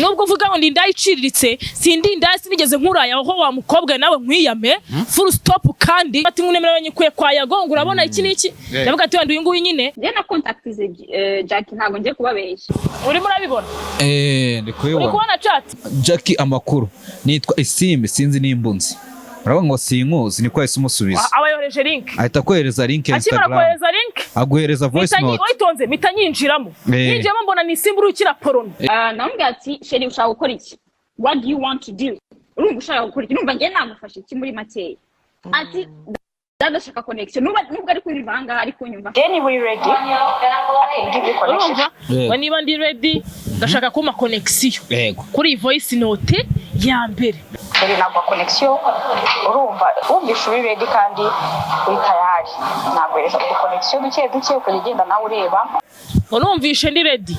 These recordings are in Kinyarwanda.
Nubwo uvuga ngo ndi indaya iciriritse, sindi indaya, sinigeze nkuraya aho wa mukobwa nawe nkwiyame, full stop. Kandi ati nkunemera nyikuye kwa Yago, ngo urabona iki n'iki. Ndavuga ati wenda uyu nguyu nyine. Njye na contactize Jackie, ntabwo ngiye kubabeshya. Urimo urabibona? Eh, ndi Uri kubibona. kubona chat? Jackie, amakuru, nitwa Isimbi, sinzi nimbunzi. Urabona ngo sinkuzi, niko yahise umusubiza. Aba yohereje link. Ahita akohereza link ya Akimara Instagram. kohereza link, Aguhereza voice note. Witonze, mpita nyinjiramo. Nyinjiyemo mbona ni Isimbi uri ukina porno. Ah, namubwira ati: "Chérie, ushaka gukora iki? What do you want to do? Urumva ushaka gukora iki? Urumva njye nagufasha iki muri makeya?" Ati: "Ndashaka connection." Nubwo ari kuriva ahangaha, ari kunyumva. Then niba uri ready, I can give you connection. Urumva? Yego. Ngo niba ndi ready, ndashaka kumpa connection kuri iyi voice note ya mbere. Chérie, naguha connection. Urumva wumvishe uri ready kandi uri tayari, naguhereza udu connection duke duke, ukajya ugenda nawe ureba. Ngo numvishe ndi ready,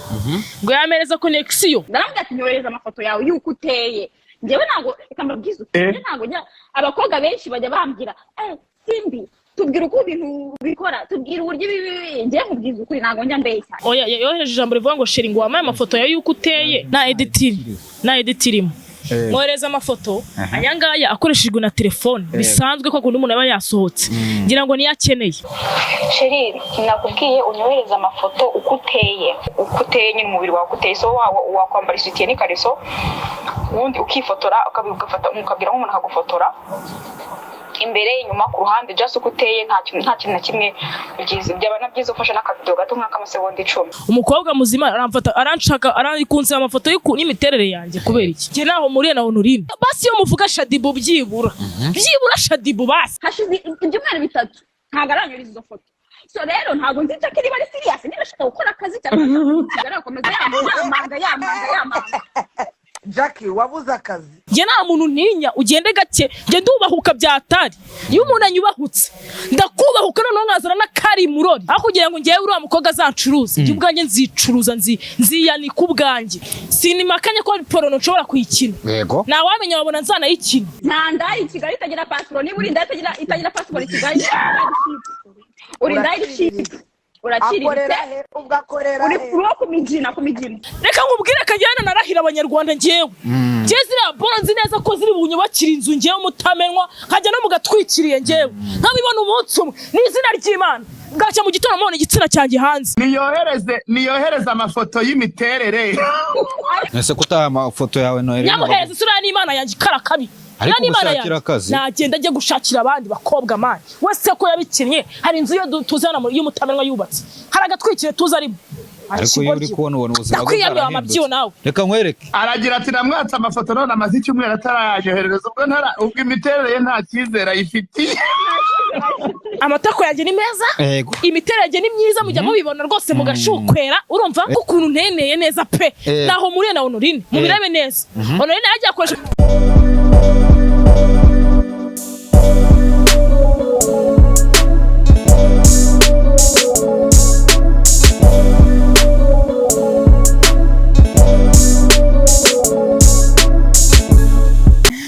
ngo yampereza connection. Ndaramubwira ati: "Nyohereza amafoto yawe y'uko uteye." Njyewe ntabwo, reka mbabwize ukuri, njye ntabwo njya, abakobwa benshi bajya bambwira: "Eh, Simbi, tubwira uko ibintu bikora, tubwira uburyo ibi ibi." Njyewe nkubwiza ukuri, ntabwo njya mbeshya. Oya, yohereje ijambo rivuga ngo: "Chérie, ngo wampaye amafoto yawe y'uko uteye, nta edit, nta edit irimo." Mwohereza amafoto aya ngaya akoreshejwe na telefone bisanzwe, ko kundi umuntu aba yasohotse, ngira ngo niyo akeneye. Chérie, nakubwiye unyohereze amafoto uko uteye, uko uteye nyine, umubiri wawe uko uteye. So wakwambara isutiye n'ikariso, ubundi ukifotora, ugafata ukabwira nk'umuntu akagufotora imbere, inyuma, ku ruhande, just uko uteye, nta kintu na kimwe byiza. Byaba na byiza ufashe n'akavido gato nk'akamasegonda 10. Umukobwa muzima aramfata, aranshaka, arankunze amafoto y'imiterere yanjye kubera iki? Njye naho muriye na Honorine, basi iyo muvuga Shaddyboo, byibura, byibura Shaddyboo basi. Hashize ibyumweru 3, ntabwo aranyuriza izo foto. So rero ntabwo nzi Jackie niba ari serious, niba ashaka gukora akazi cyangwa ashaka agakomeza yamanga, yamanga, yamanga. Jackie, wabuze akazi. Njye nta muntu ntinya, ugende gake. Njye ndubahuka byatari. Iyo umuntu anyubahutse ndakubahuka, noneho nkazana n'akari murori. Aho kugira ngo ngewe uriya mukobwa azancuruze, njye ubwanjye nzicuruza, nziyanika ubwanjye. Sinimakanye ko porno nshobora kuyikina. Ntawamenya, wabona nzanayikina. Nta ndaya i Kigali itagira pasiporo. Niba uri indaya itagira pasiporo i Kigali, uri indaya icitse, uraciriritse. Akorera he ubwo? Akorera Uri he? uri uwo ku migina, ku migina. Reka nkubwire, kajyana narahira Abanyarwanda, ngewe ziriya boro nzi neza ko ziri bunyubakire inzu, ngewe mutamenwa, nkajya no mu gatwikiriye, ngewe nkabibona umunsi umwe n'izina ry'Imana, bwacya mu gitondo mubona igitsina cyanjye hanze. Niyohereze amafoto y'imiterere. Ese kutaha amafoto yawe, Noheli? Nyamuhereza isura n'Imana yanjye ikarakabi. Ariko N'Imana gushakira yanjye. akazi. Nagenda ajye gushakira abandi bakobwa, man. Wese ko yabikinnye, hari inzu yo tuzi hano y'umutamenwa yubatse, hari agatwikire tuzi arimo. Ariko iyo uri kubona, ubona ubuzima bwe Ndakwiyamye wa bwarahindutse. mabyiyo nawe. Reka nkwereke. Aragira ati: "Namwatse amafoto, none amaze icyumweru atarayanyoherereza, ubwo ntara, ubwo imiterere ye nta cyizere ayifitiye." Amatako yanjye ni meza. Imiterere yanjye ni myiza, mujya mubibona rwose mugashukwera. Urumva ukuntu nteneye neza pe? Naho muriye na Honorine, mubirebe neza. Honorine yagiye akoresha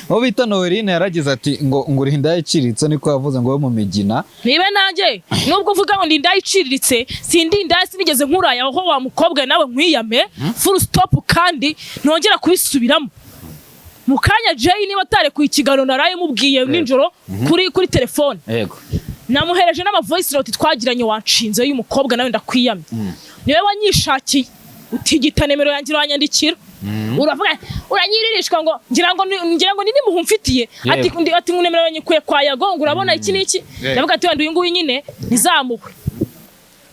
Uwo bita Noeline yaragize ati ngo uri indaya iciriritse, niko yavuze, ngo we mu migina. Niba nanjye, nubwo uvuga ngo ndi indaya iciriritse, sindi indaya, sinigeze nkuraya aho wa mukobwa nawe nkwiyame, full stop. Kandi ntongera kubisubiramo. Mu kanya Jay niba atarekuye ikiganiro naraye mubwiye nijoro kuri telefone, namuhereje n'ama voice note twagiranye. Wanshinze y'umukobwa nawe, ndakwiyamye. Niwe wanyishakiye, utigita nimero yanjye, uranyandikira, uravuga uranyiririshwa, ngo ngira ngo ni nimuhu mfitiye. Ati ati ngo nimero nyikuye kwa Yago, ngo urabona iki n'iki. Ndavuga ati wenda uyu nguyu nyine ntizamuhwe.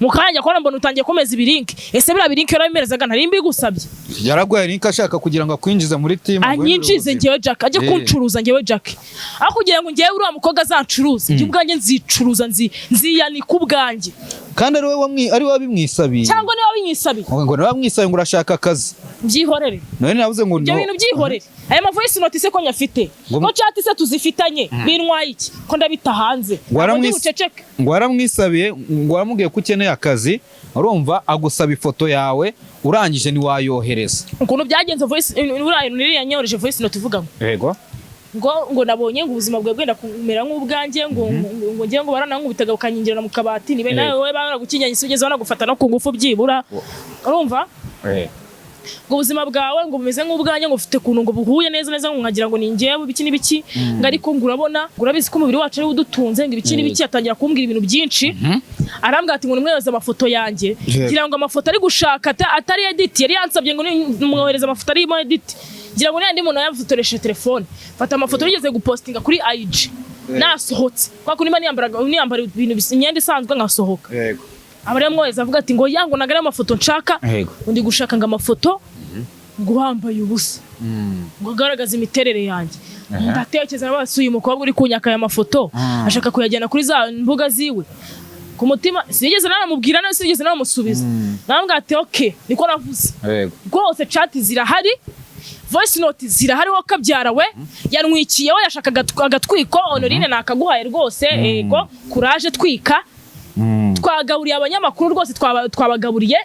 Mu kanya kubona mbona utangiye kumeza ibirinki. Ese biriya birinki yarabimerezaga? Nari mbigusabye? Yaraguhaye link ashaka kugira ngo akwinjize muri team, ngo uhindure Anyinjize ubuzima. ngewe Jack, ajye kuncuruza ngewe Jack. Aho kugira ngo ngewe uriya mukobwa azancuruze, njye ubwanjye nzicuruza, nziyanika ubwanjye. Kandi ari we wabimwisabiye. Cyangwa niba binyisabiye. Ngo niwe wamwisabiye, ngo urashaka akazi. Byihorere. Noeline yavuze ngo Ibyo no. bintu byihorere. Aya ma voice note se ko nyafite, ko chat se tuzifitanye, bintwaye iki ko ndabita hanze? Ngo Ntabwo ndi buceceke. Ngo waramwisabiye, ngo waramubwiye ko ukeneye akazi, urumva agusaba ifoto yawe, urangije ntiwayohereza. Ukuntu byagenze, voice uriya niriya yanyohereje voice note ivuga ngo ngo nabonye ngo ubuzima bwawe bwenda kumera nk'ubwanjye, ngo ngiye ngo baranankubitaga bakanyinjirana mu kabati. Nibe nawe wowe baragukinyanye, ugeze banagufata no ku ngufu byibura, urumva? Ngo ubuzima bwawe ngo bumeze nk'ubwanjye, ngo ufite ukuntu ngo buhuye neza neza, ngo nkagira ngo ni njyewe ibiki n'ibiki, ngo ariko ngo urabona, ngo urabizi ko umubiri wacu ari wo udutunze, ngo ibiki n'ibiki. Atangira kumbwira ibintu byinshi, arambwira ati ngo nimwohereze amafoto yanjye. Ngira ngo amafoto ari gushaka atari edit, yari yansabye ngo nimwohereze amafoto arimo edit, ngira ngo n'andi muntu yafotoresheje telefone. Fata amafoto nigeze gupostinga kuri IG nasohotse, kwa kundi mba niyambara ibintu imyenda isanzwe nkasohoka. Aba rero mwohereza, avuga ati ngo ya, ngo ntabwo ari amafoto nshaka, ngo ndi gushaka ngo amafoto ngo wambaye ubusa, ngo agaragaze imiterere yanjye. Ndatekereza, nabaye uyu mukobwa uri kunyaka aya mafoto ashaka kuyajyana kuri za mbuga ziwe. Ku mutima sinigeze nanamubwira nawe, sinigeze nanamusubiza. Namubwira ati okay, niko navuze. Rwose chat zirahari, voice note zirahari, wowe kabyara we yanwikiye, we yashaka agatwiko. Honorine nakaguhaye rwose, ego kuraje, twika. Twagaburiye abanyamakuru rwose, twabagaburiye.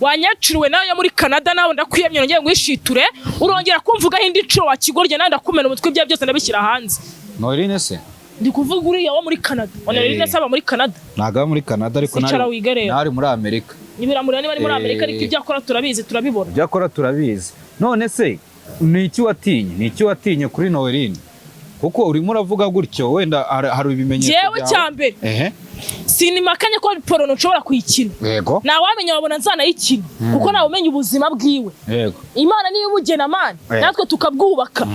Wanyaciriwe nawe yo muri Canada, nawe ndakwiyemye, nongeye ngwishiture, urongera kumvugaho indi nshuro wakigorye, nawe ndakumena umutwe, ibyawe byose ndabishyira hanze. Noeline se? Ndi kuvuga uriya wo muri Canada, Honorine. Se aba muri Canada? Ntabwo aba muri Canada, ariko Sicara wige rero. Ntari muri Amerika. Nibiramurira niba ari muri Amerika, ariko ibyo akora turabizi, turabibona. Ibyo akora turabizi. None se ni iki watinye, ni iki watinye kuri Noeline? Kuko urimo uravuga gutyo, wenda hari ibimenyetso Jewe byawe. cya mbere, sinimakanye ko porno nshobora kuyikina. Ntawamenya, wabona nzanayikina, kuko ntawumenya ubuzima bwiwe. Imana niyo ubugena, man, natwe tukabwubaka.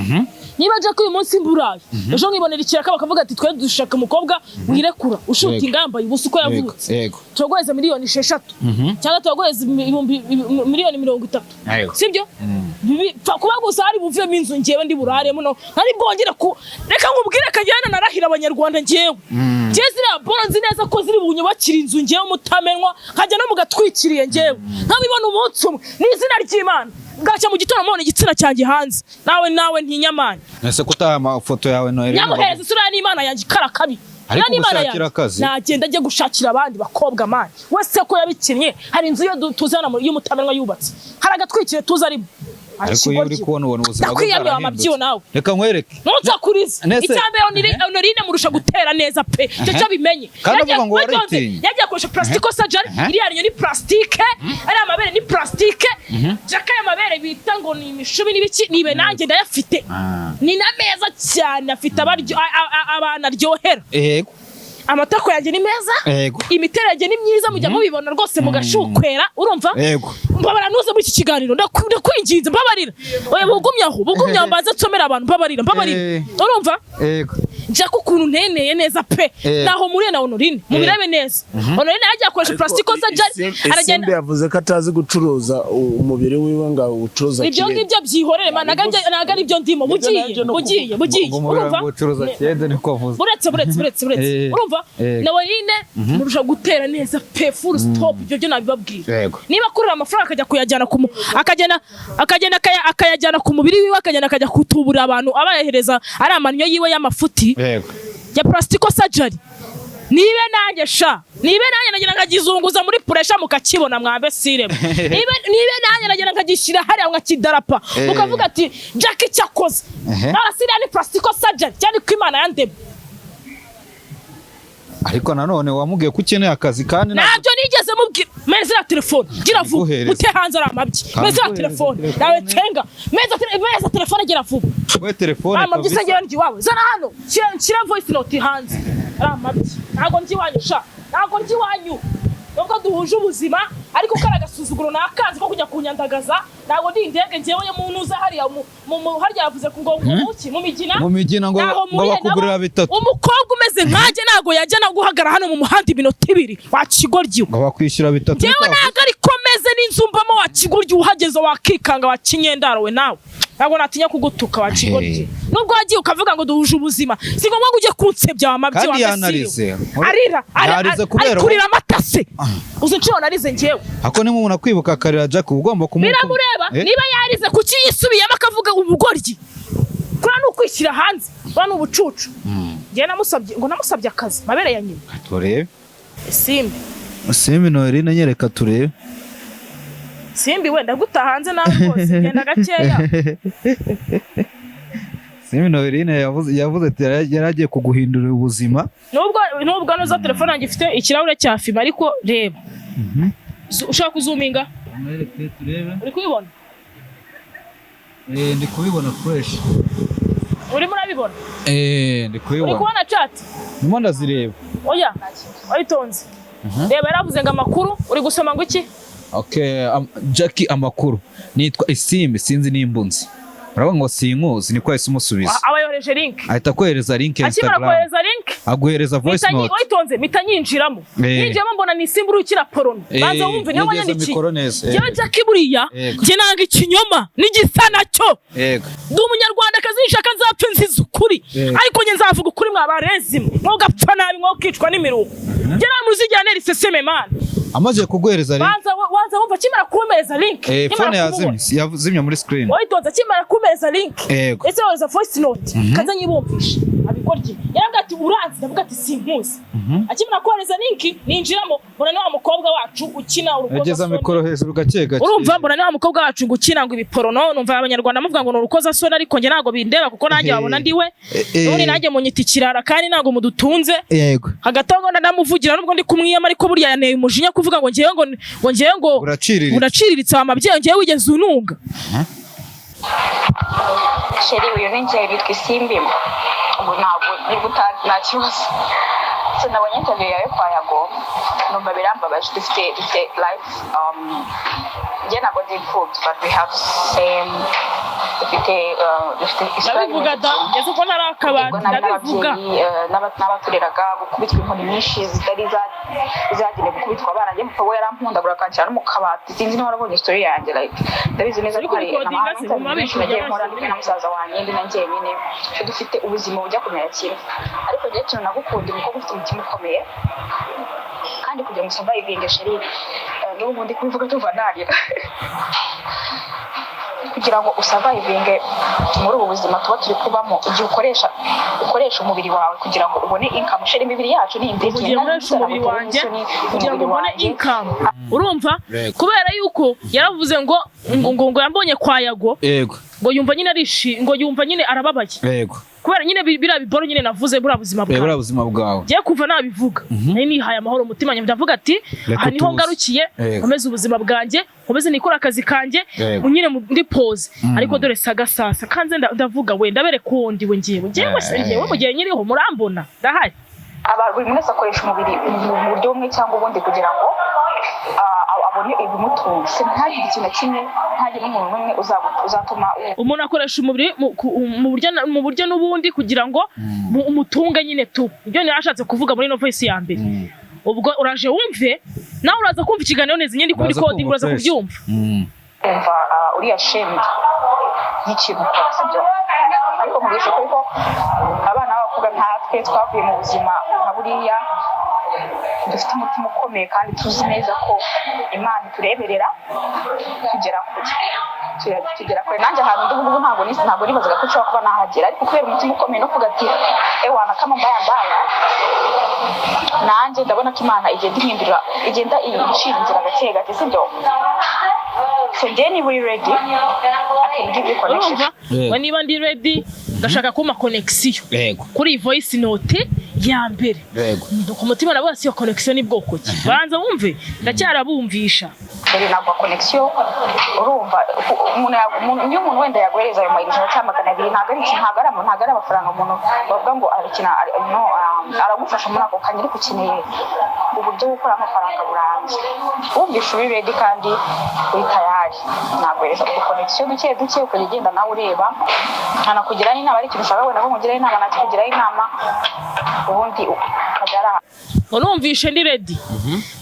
Niba aje ko uyu munsi mburaye, ejo nkibonera ikiraka, bakavuga ati twe dushaka umukobwa wirekura ushutinga yambaye ubusa uko yavutse, turaguheza miliyoni 6 cyangwa turaguheza miliyoni 30, sibyo? Pfa kuba gusa hari buvemo inzu ngewe ndi buraremo, no ntari bwongere ku. Reka nkubwire, kagenda narahira Abanyarwanda, ngewe ziriya boro nzi neza ko ziri bunyubakire inzu ngewe mutamenwa, nkajya no mugatwikiriye ngewe nkabibona umunsi umwe n'izina ry'Imana, ngacya mu gitondo mubona igitsina cyanjye hanze. Nawe ntinyamani. Ese kutaha amafoto yawe, Noeline? Nyamuhereza isura n'Imana yanjye ikarakabi. Ariko N'Imana gushakira yanjye. akazi. Nagenda ajye gushakira abandi bakobwa, man. Wese ko yabikinnye, hari inzu yo tuzi hano y'umutamenwa yubatse, hari agatwikire tuzi arimo. Ariko iyo uri kubona, ubona ubuzima bwe Ndakwiyamye wa bwarahindutse. mabyiyo nawe. Reka nkwereke. Ntunsakurize. Icyambere, Honorine murusha gutera neza pe, icyo cyo bimenye. Kandi avuga ngo Witonze, waritinye. yagiye akoresha plastic surgery. Iriya rinyo ni plastique, ariya mabere ni plastique. Jaka, aya mabere bita ngo ni imishumi n'ibiki, nibe nanjye ndayafite. Ni na meza cyane, afite abantu aryohera. Amatako yanjye ni meza, imiterere yanjye ni myiza, mujya mubibona rwose mugashukwera, urumva? Mbabara nuze muri iki kiganiro, ndakwinginze, mbabarira. Oya, bugumye aho, bugumye aho, mbanze nsomere abantu, mbabarira, mbabarira. Urumva? Yego. Njya ukuntu nteneye neza pe. Naho muriye na Honorine, mubirebe neza. Honorine yagiye akoresha plastic surgery, Isimbi aragenda. yavuze ko atazi gucuruza umubiri wiwe, ngo awucuruza Ibyo kirere. ngibyo byihorere, man, ntabwo ari byo ndimo. Bugiye, nabyo no bugiye, bugiye. Ngo umubiri Urumva? wawe ucuruza kende, niko avuze. Buretse, buretse, buretse, buretse. Urumva? Eh. Honorine murusha gutera neza pe, full stop, ibyo byo nabibabwira. Niba akurura amafaranga akajya kuyajyana ku akagenda akayajyana ku mubiri wiwe, akagenda akajya kutubura abantu, abayahereza ari amannyo yiwe y'amafuti ya plastic surgery, nibe nanjye sha, nibe nanjye nagira nkagizunguza muri pressure mukakibona, mwambe siremo. Nibe nanjye nagira nkagishyira hariya nkakidarapa, mukavuga ati Jack icyo akoze. None siriya ni plastic surgery cyane ko Imana yandemye. Ariko nanone wamubwiye ko ukeneye akazi kandi Ntabyo nigeze mubwira. Meza ya telefone, gira vuba. Nguhereze. Ute hanze ari amabyi. Meza ya Nguhereze telefone. telefone. Nawe cenga meza telefone, gira vuba. We telefone. Amabyi se Kabisa. ngewe ndi iwawe? Zana hano, nshyira voice note hanze, ari amabyi. Ntabwo ndi iwanyu sha, ntabwo ndi iwanyu, nubwo duhuje ubuzima, ariko kari agasuzuguro nakazi ko kujya kunyandagaza. Ntabwo ndi indege ngewe yo mu ntuza hariya harya yavuze ngo muki mu Migina. Mu Migina Ntaho ngo muriye bakugurira nabo. bitatu. Umukobwa umeze nkanjye ntabwo yajya no guhagarara hano mu muhanda iminota 2, wakigoryiwe. Ngo bakwishyura bitatu. Njyewe Niko avuze. ntabwo ariko meze n'inzu mbamo, wakigoryi. Uhageze wakikanga, wakinyendaro we. Nawe ntabwo natinya kugutuka, wakigoryi. Nubwo wagiye ukavuga ngo duhuje ubuzima, si ngombwa ngo ujye kunsebya, wa mabyi Kandi wa yanarize. Arira Yarize kubera ari kurira amata se? Uzi inshuro narize njyewe? Ako niba umuntu akwibuka akarira, Jack, uba ugomba Biramureba. Niba yarize, kuki yisubiyemo akavuga ubugoryi? Kuriya ni ukwishyira hanze, kuriya ni ubucucu. Njyewe namusabye ngo namusabye akazi mabere ya nyina? Turebe. Simbi. Simbi Noeline, nyereka turebe. Simbi wenda guta hanze nawe rwose, genda gakeya. Simbi Noeline yavuze ati yari agiye kuguhindurira ubuzima. Nubwo nuza telefone yanjye ifite ikirahure cya fime, ariko reba. Ushaka kuzuminga, uri kubibona? Ndi kubibona fresh. Urimo urabibona? Ndi Uri kubibona. kubona chat? Ndimo ndazireba. Oya, wayitonze, reba. Yaravuze ngo amakuru. Uri gusoma ngo iki? Okay, Jackie, amakuru, nitwa Isimbi, sinzi nimba unzi. Uravuga ngo sinkuzi, niko yahise umusubiza. Aba yohereje link. Ahita akohereza link ya Akimara Instagram. kohereza link, Aguhereza voice note. Wayitonze, mpita nyinjiramo. Ninjiyemo mbona ni Isimbi uri ukina porno. Banza wumve niyo Yegeza wanyandikiye. mikoro neza. Njyewe Jackie, buriya njye nanga ikinyoma n'igisa nacyo. Ndi umunyarwandakazi, nshaka nzapfa nziza ukuri. Ariko njye nzavuga ukuri, mwabarezi mwe ugapfa nabi, mwe ukicwa n'imiruho. Njye nta muntu uzigera ntera iseseme, man. Amaze kuguhereza link. Banza wanza wumva, akimara kumpereza link, nkimara Phone kumubona. yazimye, yazimye muri screen. Wayitonze, akimara kumpereza link, ese yohereza voice note, kaza nyibumvisha abigoryi. Yaravuga ati uranzi? Ndavuga ati sinkuzi. Akimara kohereza link, ninjiramo mbona ni wa mukobwa wacu ukina Yegeza urukozasoni. mikoro hejuru gake gake. Urumva, mbona ni wa mukobwa wacu ngo ukina ngo ibiporono. Numva abanyarwanda muvuga ngo ni urukozasoni, ariko njye ntabwo bindeba kuko nanjye wabona ndiwe. Ubundi nanjye munyita ikirara kandi ntabwo mudutunze. Hagati aho ngo ndamuvugira nubwo ndi kumwiyama, ariko buriya yanteye umujinya kuvuga ngo ngewe ngo Uraciriritse. Uraciriritse wa mabyeyi, ngewe wigeze ununga? Chéri, uyu ni njye, nitwa Isimbi. Ubu ntabwo niba utazi nta kibazo. So nabonye interview yawe kwa Yago, numva birambabaje. Dufite life, njye ntabwo ndi imfubyi, but we have same, dufite histoire. Ndabivuga da, ngeze uko ntari akabati. Ubwo nari Ndabivuga. n'ababyeyi, n'abatureraga, gukubitwa inkoni nyinshi zitari zagenewe gukubitwa abana. Njye papa we yarampundagura akanshyira no mu kabati. Sinzi niba warabonye story yanjye, like ndabizi neza ko Ariko hari recordinga se, interview nyinshi nagiye nkora mubabishe. ndi kumwe na musaza wanjye, ndi na njyenyine. So dufite ubuzima bujya kumera kimwe, ariko njyewe ikintu nagukunda, umukobwa ufite umutima ukomeye, kandi kugira ngo usurvivinge, chéri, n'ubu ndi kubivuga tuva narira, kugira ngo usurvivinge muri ubu buzima tuba turi kubamo, igihe ukoresha umubiri wawe kugira ngo ubone income, chéri, imibiri yacu ni investment. Ugiye nkoresha umubiri wanjye kugira ngo mbone income, urumva? Kubera yuko yaravuze ngo yambonye kwa Yago, ngo yumva nyine arishi, ngo yumva nyine arababaye kubera nyine biriya biboro nyine navuze, buriya buzima bwawe. Buriya buzima bwawe. Ngiye kuva nabivuga, nari nihaye amahoro umutima wanjye, ndavuga ati Reka aha niho utuze. ngarukiye, nkomeze ubuzima bwanjye, nkomeze nikore akazi kanjye nyine ndi pose. Ariko dore saga sasa kanze ndavuga we, ndabereka uwo ndiwe. Ngewe se, ngewe mu gihe nkiriho murambona ndahari. Aba buri muntu wese akoresha umubiri mu buryo bumwe cyangwa ubundi kugira ngo abone ibimutunga. Se ntagire ikintu na kimwe, ntagire n'umuntu n'umwe uzatuma Umuntu akoresha umubiri mu buryo n'ubundi kugira ngo umutunge nyine tu. Ibyo niyo ashatse kuvuga muri ino voice ya mbere. Ubwo uraje wumve nawe, uraza kumva ikiganiro neza nyine kuri Uraza coding, kumva uraza fresh. kubyumva. Kumva uri ashamed y'ikintu ukora, sibyo? Ariko nkubwije ukuri ko abana b'abakobwa nkatwe twavuye mu buzima nka buriya, dufite umutima ukomeye kandi tuzi neza ko Imana itureberera, tugera kure. Tugera kure. Nanjye ahantu ndi ubu ngubu ntabwo nibazaga ko nshobora kuba nahagera, ariko kubera umutima ukomeye no kuvuga ati ewana kama mbaya mbaya, nanjye ndabona ko Imana igenda ihindura, igenda icira inzira gake gake, sibyo? So njye niba uri ready, I can give you connection. Urumva? We niba ndi ready, ndashaka kumpa connection kuri iyi voice note ya mbere. Ku mutima navuga si iyo connection ni bwoko ki? Banza wumve, ndacyarabumvisha. Mbere ntabwo connection, urumva, iyo umuntu wenda yaguhereza ayo mayero 100 cyangwa 200, ntabwo ari ikintu, ntabwo ari amafaranga umuntu bavuga ngo arakina, no, aragufasha muri ako kanya, ariko ukeneye uburyo bwo gukora amafaranga burambye. Wumvishe uri ready kandi uri tayari, naguhereza udu connection duke duke, ukajya ugenda nawe ureba, nkanakugira n'inama. Ari ikintu ushaka wenda ko nkugiraho inama, nakikugiraho inama, ubundi ukajya ari Ngo numvishe ndi ready,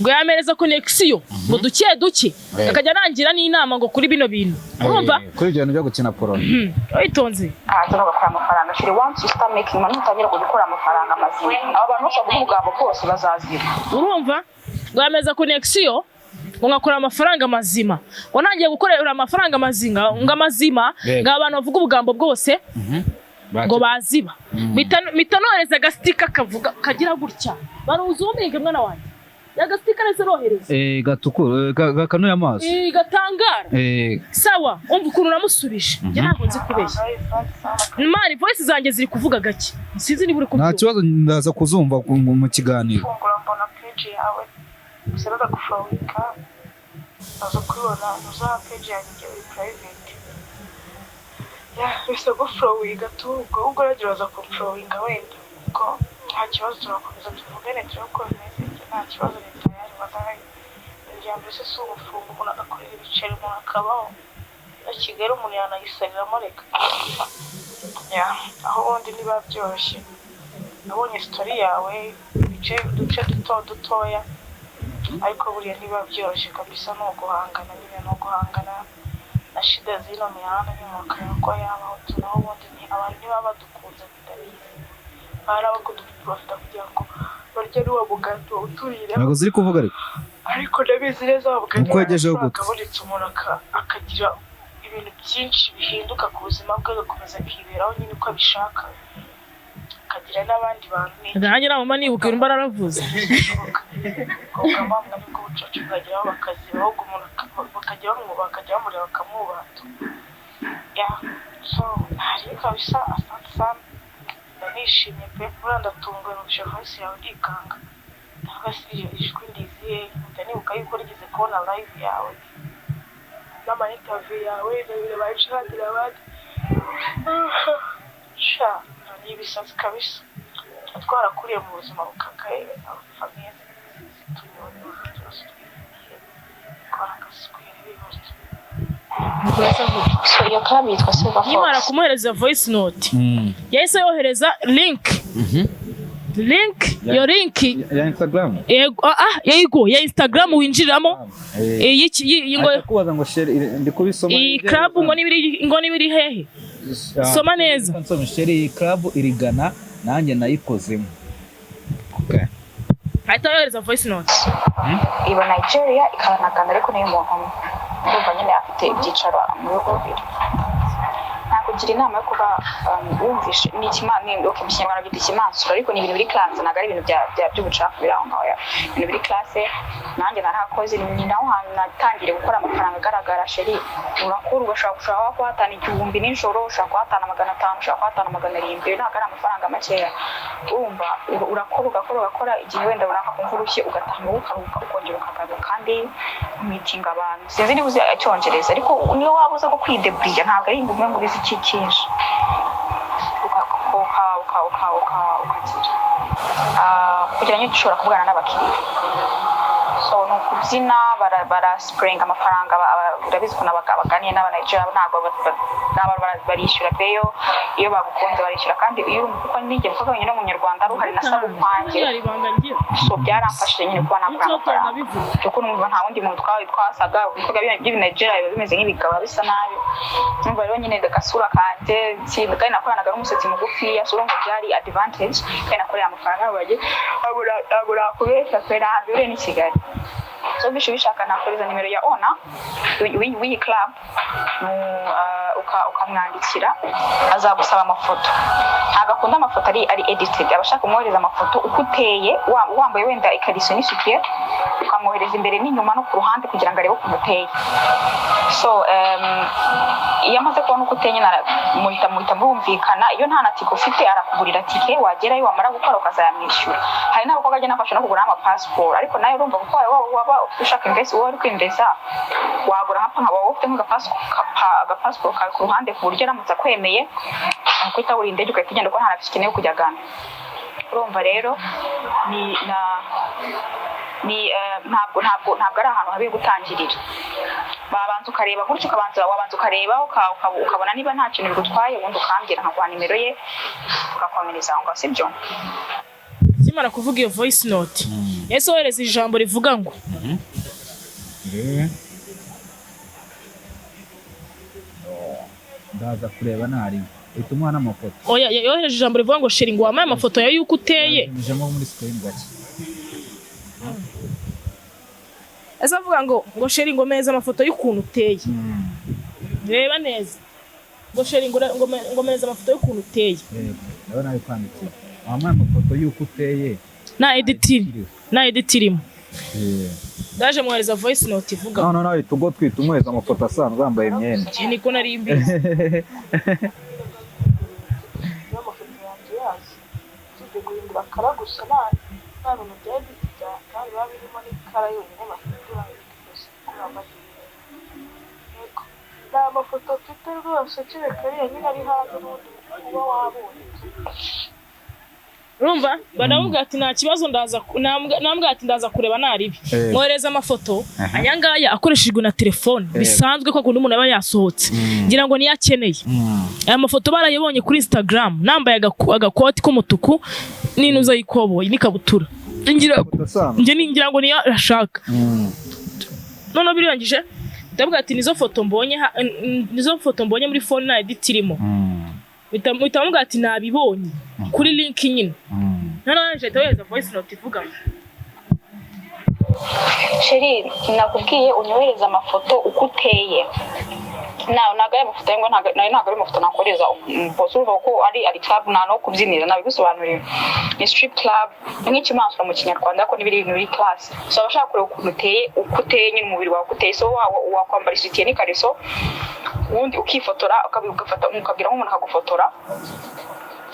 ngo yampereza connection ngo duke duke, akajya arangira n'inama ngo kuri bino bintu, urumva? Kuri ibyo bintu byo gukina porno. Witonze. Hanze bagakora amafaranga. Chéri, once you start making money, utangira kujya ukora amafaranga mazima, aba bantu bose bavuga ubwabo bwose bazazira. Urumva, ngo yameza connection ngo ngakora amafaranga mazima, ngo nangiye gukorera amafaranga mazima, ngo amazima, ngo abantu bavuga ubugambo bwose ngo baziba. Mpita nohereza agastika kavuga kagira gutya, baruzuminge mwana wanjye, agastika nahise nohereza. Gatukura, gakanuye amaso. Gatangara. Sawa, umva ukuntu namusubije. Njye ntabwo nzi kubeshya, man. Voice zanjye ziri kuvuga gake, sinzi niba uri Nta kubyumva. kibazo, ndaza kuzumva mu kiganiro. Fungura mbona page yawe, gusa baragufollowinga, baza kubibona uza page yanjye uri private. Ya, bisa gufollowinga tu. Ubwo uragira uraza kumfollowinga wenda, ubwo nta kibazo, turakomeza tuvugane turebe uko bimeze. Njye nta kibazo, ni tayari wallahi. Irya mbere se si ubufungo, umuntu agakorera ibiceri, umuntu akabaho na Kigali, umuntu yanayisariramo. Reka ya, aho ubundi niba byoroshye. Nabonye story yawe, ibice uduce duto dutoya, ariko buriya ntibiba byoroshye kabisa. Ni uguhangana nyine, ni uguhangana na shida z'ino mihanda nyine, umuntu akareba ko yabaho tu. Naho ubundi ni abantu niba badukunze, ndabizi hari abakuduprofita kugira ngo barye n'uwo mugati uturire. Ntabwo ziri kuvuga ariko. Ariko ndabizi neza wa mugati Uko wegejeho amafaranga gute? abonetse, umuntu akagira ibintu byinshi bihinduka ku buzima bwe, agakomeza akiberaho nyine uko abishaka, akagira n'abandi bantu n'iki. Nanjye namama nibuka ibintu naravuze. Ubwo mpamvu nibwo ubucaca bwageraho bakaziba, ahubwo umuntu bakajya bamwubaha, bakajya bamureba bakamwubaha tu. Ya, so ntari kabisa. Asante sana, ndanishimye pe. Buriya ndatunguwe, numvise voice yawe ndikanga, ndavuga si iryo ijwi ndizihe? Ndanibuka yuko rigeze kubona live yawe n'ama interview yawe, ndabireba bayicanira abandi. Sha, ni ibisazi kabisa. Tuba twarakuriye mu buzima bukakaye, famille zituyobewe byose, twifitiye kora agasukuye n'ibihore. So iyo club yitwa Silver Nkimara Fox. kumuhereza voice note, yahise yohereza link, iyo link ya Instagram. Yego, yego, ya Instagram winjiriramo. Iyi ngo Ahita kubaza ngo chéri, ndi kubisoma. Iyi club ngo nibiri hehe? Soma neza. Nsoma, chéri, iyi club irigana nanjye nayikozemo. Okay. Ahita yohereza voice note. Iba Nigeria, ikaba na Ghana, ariko niyo umuntu umwe ndumva nyine afite ibyicaro mu bihugu bibiri. Nakugira inama yo kuba wumvishe ni ni okay, mu Kinyarwanda byita ikimansuro, ariko ni ibintu biri classe, ntabwo ari ibintu by'ubucafu biri aho ngaho ya. Ibintu biri classe. Nanjye narahakoze, ni naho hantu natangiriye gukora amafaranga agaragara. Chéri, urakora ugashobora, ushobora kuhatana 1000 nijoro, ushobora kuhatana 500, ushobora kuhatana 700. Ntabwo ari amafaranga makeya. Urumva urakora, ugakora, ugakora, igihe wenda runaka kumva urushye, ugataha mu rugo, ukaruhuka, ukongera ukagaruka. Kandi meeting abantu, sinzi niba uzi Icyongereza, ariko niyo waba uzi ko kwideburiya ntabwo ari ngombwa ngo ubizi iki cyinshi, ukagira kugira ngo ushobora kuvugana n'abakiriya. So ni ukubyina, barasipuringa amafaranga. Urabizi ukuntu abaganiye n'Abanigeria, ntabwo barishyura pe. Iyo bagukunze barishyura. Kandi iyo uri, kuko nijye mukobwa wenyine w'Umunyarwanda ari uhari, nasaga ukwanjye. Hari ibanga ngira. So byaramfashije nyine kuba nakora amafaranga, Ndabivuga. kuko numva nta wundi muntu twasaga. Ibikorwa by'Ibinigeria biba bimeze nk'ibigabo, bisa nabi. Numva rero nyine agasura kanjye kandi nakoranaga n'umusatsi mugufiya, so urumva byari advantage. Kandi nakoreye amafaranga bagiye ntabwo nakubeshya pe, nta hantu bihuriye n'i Kigali. So bishe bishaka nakohereza nimero ya owner w'iyi club, ukamwandikira. Azagusaba amafoto. Ntabwo akunda amafoto ari edited, aba ashaka kumwohereza amafoto uko uteye, wambaye wenda ikariso n'isutiye, ukamwohereza imbere n'inyuma no ku ruhande kugira ngo arebe ukuntu uteye. So iyo amaze kubona uko uteye nyine, muhita murumvikana. Iyo nta na tike ufite, arakugurira tike, wagerayo wamara gukora ukazayamwishyura. Hari n'abakobwa agenda afasha no kugura amapasiporo, ariko nawe urumva kuko waba ushaka invest, wowe uri kwinvesta, wagura nka waba ufite nk'agapasiporo kawe ku ruhande, ku buryo aramutse akwemeye akwita wuriye indege ugahita ugenda, kuko nta na tike ukeneye kujya Ghana. Urumva rero ni na ni ntabwo ari ahantu habi gutangirira. Babanza ukareba gutyo, ukabanza wabanza ukareba, ukabona niba nta kintu bigutwaye, ubundi ukambwira nkaguha nimero ye, tugakomereza aho ngaho, sibyo? Akimara kuvuga iyo voice note, yahise yohereza ijambo rivuga ngo Rebe. Ndaza kureba ntari uhita umuha n'amafoto. Oya, yohereje ijambo rivuga ngo chéri, ngo wampaye amafoto yawe y'uko uteye. Yanyujemo muri screen gake. Ese avuga ngo chéri, ngo meza amafoto y'ukuntu uteye. Reba neza, ngo chéri, ngo meza amafoto y'ukuntu uteye. Yego, ndabona ari kwandikira wampaye amafoto y'uko uteye. Nta edit, nta edit irimo. Ndaje mwohereza voice note ivuga None nawe uhita ubwo twita umuhereza amafoto asanzwe yambaye imyenda. Iki niko nari mbizi. Niba amafoto yanjye yazi usibye guhindura color gusa, nta bintu bya edit bya kandi biba birimo, ni color yonyine bahindura, ibindi byose uko bambaye. Yego. Nta mafoto mfite rwose, kereka ariya nyine ari hanze n'ubundi uba wabonye. Urumva, baramubwira ati nta kibazo, ndaza namubwira ati ndaza kureba naribi. Mwohereza amafoto aya ngaya akoreshejwe na telefone bisanzwe, ko kundi umuntu aba yasohotse, ngira ngo niyo akeneye. Aya mafoto barayibonye kuri Instagram, nambaye agakoti k'umutuku n'inuza y'ikoboyi n'ikabutura, ngira njye ngira ngo niyo ashaka. Noneho birangije ndavuga ati nizo foto mbonye nizo foto mbonye muri phone, nta edit irimo. Mpita mubwira ati nabibonye kuri link nyine. Noneho arangije ahita yohereza voice note ivuga ngo: Chéri, nakubwiye unyohereze amafoto uko uteye. Nawe ntabwo ari amafoto ngo ntabwo nayo, ntabwo ari amafoto nakohereza boss. Urumva ko ari club, nta no kubyinira, nabigusobanuriye, ni strip club, ni nk'ikimansuro mu Kinyarwanda, ariko n'ibiri ibintu biri class. So abashaka kureba ukuntu uteye, uko uteye nyine, umubiri wawe uko uteye. So wakwambara isutiye n'ikariso, ubundi ukifotora, ugafata ukabwira nk'umuntu akagufotora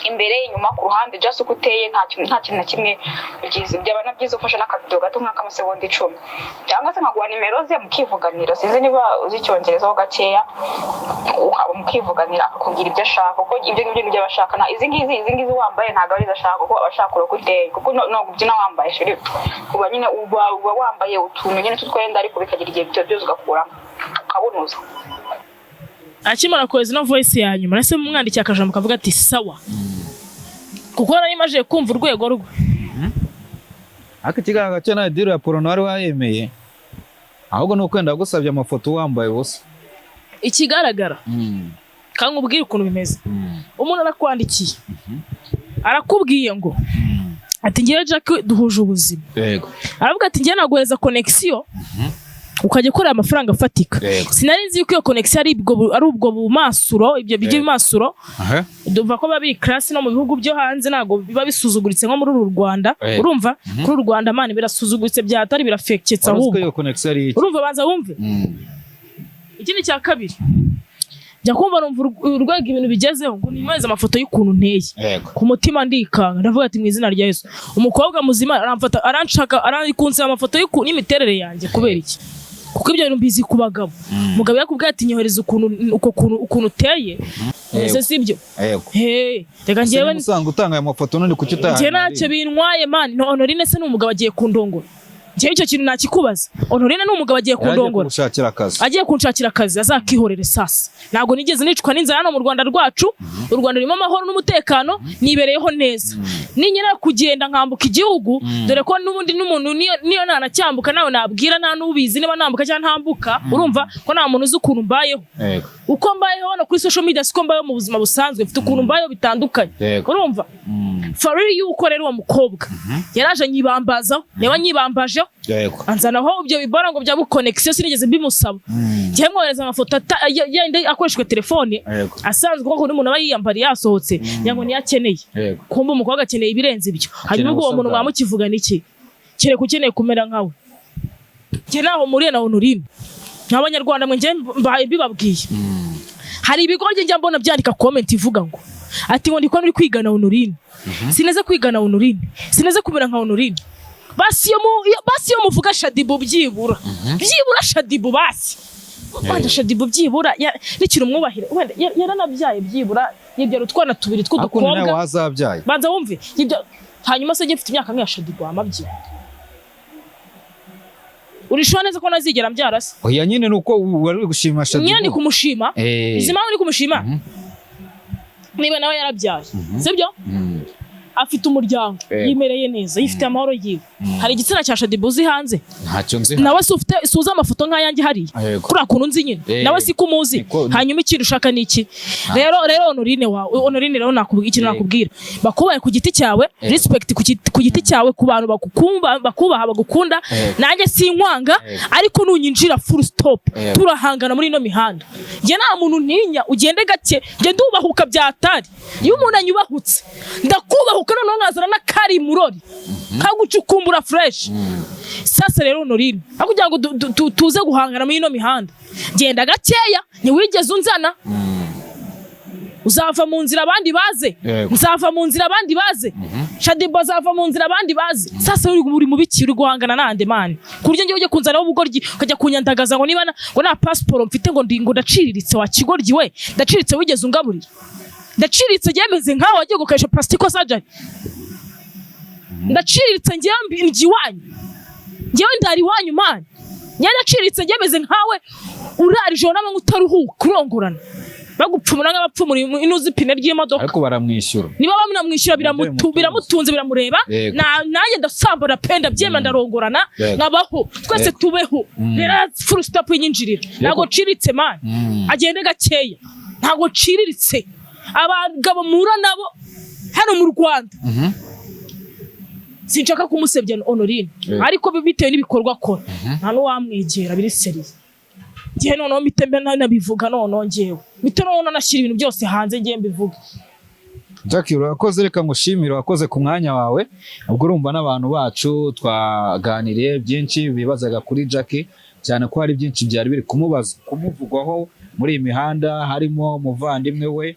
imbere, inyuma, ku ruhande, just uko uteye, nta kintu na kimwe byiza. Byaba na byiza ufashe n'akavido gato nk'akamasegonda 10, cyangwa se nkaguha nimero ze mukivuganira. Sinzi niba uzi Icyongereza ho gakeya, ukaba mukivuganira, akakubwira ibyo ashaka, kuko ibyo ngibyo nibyo aba ashaka. Na izi ngizi wambaye ntabwo ari izo ashaka, kuko aba ashaka uko uteye, kuko no kubyina wambaye, chéri, uba nyine uba wambaye utuntu nyine tw'utwenda, ariko bikagira igihe byose ugakuramo ukabunuza. Akimara kohereza ino voice ya nyuma, nahise mumwandikiye akajambo kavuga ati sawa, kuko nari maze kumva urwego rwe. Ariko ikigaragara cyo nawe deal ya porno wari wayemeye, ahubwo ni uko wenda yagusabye amafoto wambaye ubusa. Ikigaragara, kandi nkubwire ukuntu bimeze, umuntu arakwandikiye, arakubwiye ngo ati ngewe Jack duhuje ubuzima. Aravuga ati ngewe naguhereza connection ukajya ukorera amafaranga afatika. Sinari nzi yuko iyo connection ari ubwo bumasuro, ibyo bijya bimasuro. Ndumva ko biba biri class no mu bihugu byo hanze, ntabwo biba bisuzuguritse nko muri uru Rwanda. Urumva, kuri uru Rwanda, man, birasuzuguritse byatari, birafeketse. Wari uzi ko Ahubwo iyo connection ari iki? Urumva, banza wumve. Ikindi cya kabiri, njya kumva numva urwego ibintu bigezeho ngo nimweze amafoto y'ukuntu nteye. Ku mutima ndikanga, ndavuga ati mu izina rya Yesu, umukobwa muzima aramfata, aranshaka, arankunsaba amafoto y'imiterere yanjye, kubera iki? Kuko ibyo bintu mbizi ku bagabo. Umugabo yakubwiye ati nyohereza ukuntu uko kuntu ukuntu uteye, ese sibyo? Yego. Hey, reka Ese njyewe niba usanzwe utanga aya mafoto, none kuki utayaha njye ntacyo bintwaye, man. No, Honorine se ni umugabo agiye kundongora? Njyewe icyo kintu nakikubaza. Honorine ni umugabo agiye Yari agiye kundongora? kugushakira akazi. Agiye kunshakira akazi, azakihorere. Sasa ntabwo nigeze nicwa n'inzara hano mu Rwanda rwacu. U Rwanda rurimo amahoro n'umutekano, nibereyeho neza. Ninyera kugenda nkambuka igihugu, dore ko n'ubundi n'umuntu niyo nanacyambuka nawe nabwira, nta n'ubizi niba nambuka cyangwa ntambuka. Urumva ko nta muntu uzi ukuntu mbayeho. Uko mbayeho hano kuri social media siko mbayeho mu buzima busanzwe, mfite ukuntu mbayeho bitandukanye. Urumva, fariri yuko rero uwo mukobwa yaraje anyibambazaho, niba anyibambajeho, anzanaho ibyo bibora ngo bya buconnection, sinigeze mbimusaba. Njyewe mwohereza amafoto yenda akoreshejwe telefone asanzwe, kuko umuntu aba yiyambariye yasohotse, ngira ngo niyo akeneye. Kumva umukobwa akeneye ibirenze ibyo. Hanyuma ubwo uwo muntu ubusa bwawe. mwamukivugana iki? Kereka ukeneye kumera nkawe. Njye ntaho muriye na Honorine. Nk'Abanyarwanda mwe, njye mbaye mbibabwiye, hari ibigo njya mbona byandika comment ivuga ngo ati ngo ndikubona uri kwigana Honorine. Sineze kwigana Honorine, sineze kumera nka Honorine. Basi iyo muvuga Shaddyboo, byibura Shaddyboo, basi wenda Shaddyboo byibura n'ikintu mwubahire, wenda yaranabyaye, byibura yibyara utwana tubiri Ariko ni nawe tw'udukobwa. wazabyaye. Banza wumve, yibya hanyuma se njye mfite imyaka nk'iya Shaddyboo wamabyi, urishura neza ko nazigera mbyara se? Oya nyine, ni uko wari uri gushima Shaddyboo. Nyine ni kumushima. Izi mpamvu ni kumushima, niba nawe yarabyaye, sibyo? Afite umuryango, yimereye neza, yifitiye amahoro yiwe. Hari igitsina cya Shaddyboo uzi hanze? Ntacyo nzi. Nawe si ufite suza amafoto nk'ayanjye hariya? Kuriya kuntu nzi nyine, nawe si ko umuzi. Hanyuma ikintu ushaka ni iki? Rero Honorine wawe, Honorine rero, nakubwira ikintu. Nakubwira bakubaye ku giti cyawe, respect ku giti cyawe, ku bantu bakukumva, bakubaha, bagukunda. Nanjye sinkwanga, ariko nunyinjira, full stop, turahangana muri ino mihanda. Njye nta muntu ntinya, ugende gake. Njye ndubahuka byatari. Iyo umuntu anyubahutse ndakubahuka, noneho nkazana n'akari murori kagucukumbura fresh. Sasa rero Honorine, aho kugira ngo tuze guhangana muri ino mihanda, genda gakeya, ntiwigeze unzana. Uzava mu nzira abandi baze. Yego. Nzava mu nzira abandi baze. Shadiba azava mu nzira abandi baze. Sasa uri mu biki? Uri guhangana nande, man? Ku buryo ngewe ujya kunzanaho ubugoryi, ukajya kunyandagaza ngo niba ngo nta pasiporo mfite, ngo ndi ngo ndaciriritse. Wa kigoryi we, ndaciriritse wigeze ungaburira? Ndaciriritse byemeze nkawe wagiye gukoresha plastic surgery? Ndaciriritse ngewe ndya iwanyu? Ngewe ndara iwanyu, man? Ngewe ndaciriritse byemeze nkawe urara ijoro n'amanywa utaruhuka, kurongorana, bagupfumura nk'abapfumura inuzi ipine ry'imodoka? Ariko baramwishyura. Niba bamwishyura, biramutunze, biramureba. Yego. Nanjye ndasambana pe, ndabyemera, ndarongorana, nkabaho, twese tubeho. Rero full stop y'inyinjirira, ntabwo nciriritse, man. Agende gakeya, ntabwo nciriritse. Abagabo muhura nabo hano mu Rwanda, sinshaka kumusebya Honorine, ariko bitewe n'ibikorwa akora, nta n'uwamwegera, biri sérieux. Ngewe noneho mpite mbe nabivuga, noneho ngewe mpite noneho nanashyira ibintu byose hanze, ngewe mbivuge. Jackie, urakoze, reka ngushimire, wakoze ku mwanya wawe. Ubwo urumva n'abantu bacu twaganiriye byinshi bibazaga kuri Jackie, cyane ko hari byinshi byari biri kumubaza, kumuvugwaho muri iyi mihanda, harimo umuvandimwe we,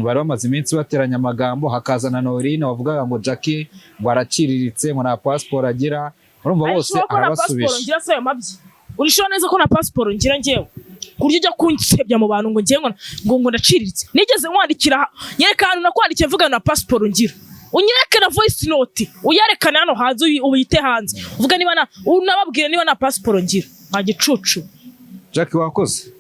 bari bamaze iminsi bateranya amagambo, hakaza na Noeline wavugaga ngo Jackie ngo araciriritse, ngo nta pasiporo agira. Urumva bose Arishobora ko nta pasiporo arabasubije. ngira se? Ayo mabyi, urishobora neza ko nta pasiporo ngira ngewe, ku buryo ujya kunsebya mu bantu ngo ngewe ngo ndaciriritse? Nigeze nkwandikira? Nyereka ahantu nakwandikiye mvuga na pasiporo ngira, unyereke na voice note, uyerekane hano hanze, uyite hanze, uvuge niba na unababwire niba nta pasiporo ngira, nta gicucu. Jackie, wakoze.